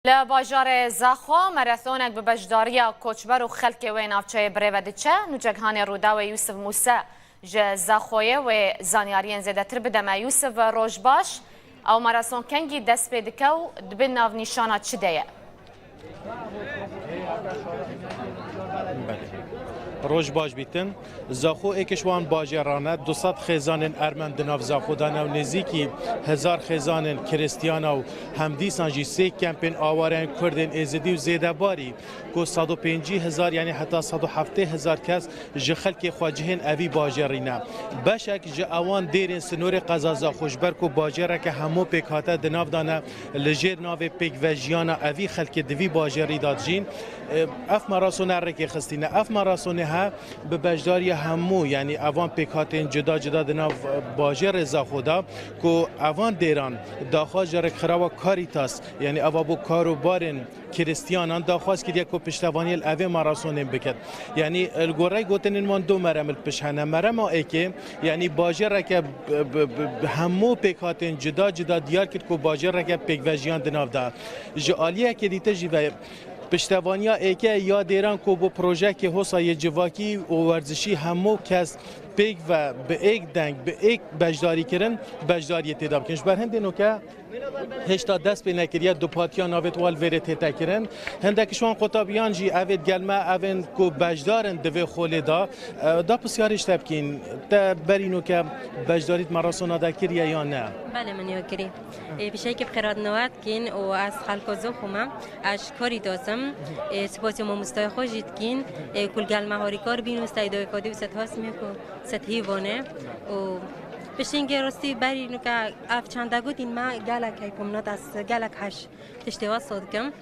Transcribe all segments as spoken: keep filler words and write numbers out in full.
Li bajarê Zaxo marathonek bi beşdariya koçber û xelkê wê navçeyê bi rê ve diçe. Nûçe gihanê Rûdawê Yûsif Mûse ji Zaxoyê wê zanyariyên zêdetir bide me. Yûsif, roj baş. Ew marathon kengî dest pê dike û di bin navnîşana çi de ye? Roj baş bîtin. Zaxo êk ji wan bajêran e. Du sed xêzanên Ermen di nav Zaxo de ne û nêzîkî hezar xêzanên Kiristiyana û hemdîsan jî sê kempên awareyên Kurdên Êzidî û zêdebarî ku sed û pêncî hezar, yanî heta sed û heftê hezar kes ji xelkê xwecihên evî bajêrî ne. Beşek ji ewan dêrên sinorê qeza Zaxo, ji ber ku bajêreke hemû pêk hate di nav de ne, li jêr navê pêkvejiyana evî xelkê di vî bajêrî de dijîn. Ev marathone rêkê xistîne. Ev marathone he bi beşdariya hemû, yanî evan pêkhatên cuda cuda di nav bajêrê Zaxo de ku evan dêran daxwaz ji rêkxirawa Caritas, yanî eva bo kar û barên Kiristiyanan daxwaz kiriye ku piştevaniyê li evê marathonên biket. Yanî li gorey gotinên wan du merem li pişt hene. Merema êkê, yanî bajêreke bi, bi, bi, bi hemû pêkhatên cuda cuda diyar kir ku bajêreke pêkvejiyan di nav de. Ji aliyekê dîtir jî ve piştevaniya êkê ya dêran ku bo projekê hosa yê civakî û werzişî hemû kes pêk ve bi êk deng, bi êk beşdarî kirin, beşdariyê tê de bikin. Ji ber hindê noke hêşta dest pê nekiriye, dupatiya navê wal vêrê tête kirin. Hindek ji wan qutabiyan jî evê digel me, evên ku beşdar in di vê xolê de, e, da pisyarê ji te bikîn. Te berî noke beşdarî di marathona de kiriye ya ne? Belê, min ya kirî. Ê, pişekî bi xêr hatin we dikîn û ez xelko Zaxo me. Ez ji Caritas im. Ê, spasiya mamostayê xwe jî dikîn. Ê, ku li gel me harîkar bîn û Seyda Fadî û Sed Hasmê ku Sed Hîvan e. Û pişingê rastî berî nuke ev çende gotîn me gelek keyfomnat, ez gelek heş tiştê wesa dikim.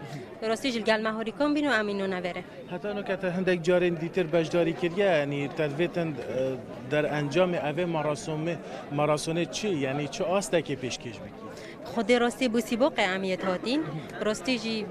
Rastî jî li gel me harîkan bîn û em îno navêre. Heta nuke te hindek carên dîtir beşdarî kiriye, yanî te divêtin, e, derencamê evê marasomê, marasonê çi, yanî çi astekê pêşkêş bikî? Xwedê rastî bû sîboqê em yê hatîn. Rastî jî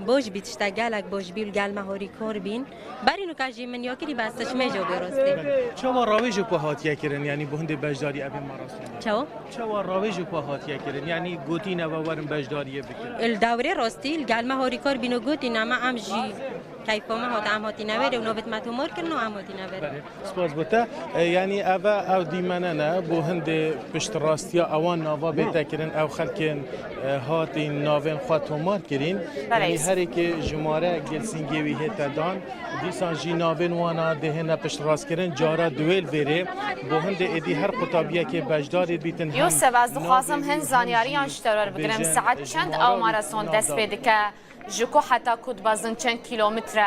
baş bî, tiştek gelek baş bî, li gel me harîkar bîn. Berî nuke jî min ya kirî, bes çimê jî bê rastî. Çawa rawêjê ku hatiye kirin, yanî bo hindê beşdarî evê marasonê? Çawa? Çawa rawêjê ku hatiye kirin? Yanî gotîne we werin beşdariyê bikin? Li dewrê rastî, li gel me harîkar bîn û gotîne me, em jî keyfa me hat, em hatîne wêrê û navêt me tomar kirin û em hatîne wêrê. Belê, spas bo te. E, yanî eve ew dîmene ne, bo hindê piştrastiya ewan nava bête kirin, ew xelkên, e, hatîn navên xwe tomar kirîn. Belê. Yanî herêkê jimare gelsîngê wî hête dan. Dîsan jî navên wana dê hêne piştrastkirin, cara duwêl vêrê. Bo hindê êdî her qutabiyekê beşdarê bîtin hem Yûsef, ez dixwazim navê hin wî hem zanyariyan jî ji te re bigirim. Bêjin Saet çend ew marason dest pê dike? Ji ku heta ku dibezin çend kîlometre?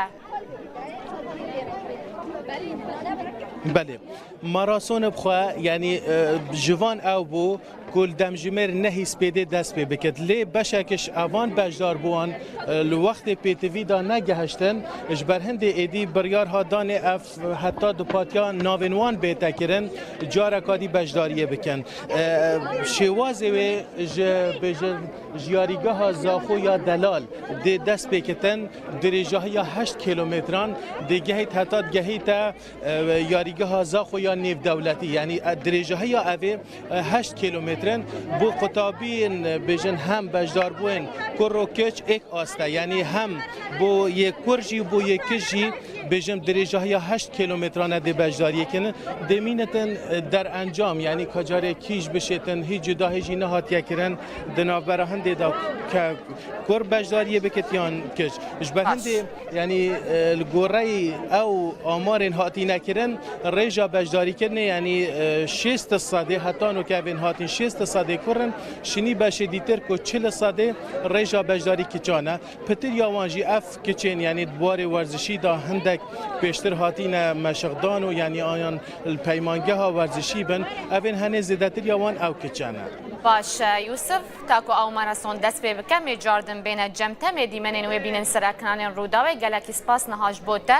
Belê. Marason bi xwe, yanî, e, ji van ew bû, ku li demjimêr nehî spêdê dest pê bikit. Lê beşek ji evan beşdarbûwan, e, li wextê pêtivî de negehiştin, ji ber hindê êdî biryar hat danê ev heta dupatiya navên wan bête kirin, careka dî beşdariyê bikin. E, şêwazê wê ji, bêjin, ji yarîgeha Zaxo ya delal dê dest pê kitin, dirêjahiya heşt kîlometran dê gehît heta digehîte e, yarîgeha Zaxo ya nêvdewletî, yanî, e, dirêjahiya evê, e, heşt kîlometre in. Bo qutabiyên, e, bêjin hem beşdarbûyên kur û kiç êk aste, yanî hem bo yê kur jî, bo yê kiç jî, bêjin dirêjahiya heşt kîlometrane dê beşdariyê kirin. Dê mînitin, e, derencam, yanî ka carê kîj bişêtin, hîç cuda hê jî nehatiye kirin di navbera hindê de ke kur beşdariyê bikit yan kiç. Ji ber hindê Yanî, e, li goreyî ew amarên hatîne kirin, rêja beşdarîkirinê, yanî, e, şêst sedê heta nokevên hatîn şêst sedê kur in, şinî beşê dîtir ku çil sedê rêja beşdarî kiçan e. Pitir ya wan jî ev kiçên, yanî di warê werzişî de hindek pêştir hatîne meşqdan û, yanî, ayan li peymangeha werzişî bin, evên henê zêdetir ya wan ew kiçan e. Baş e, Yûsif, ta ku ew marason dest pê bike, em ê cardin bêne cem te, em ê dîmenên wê bînin ser ekranên Rûdawê. Gelekî spas niha ji bo te.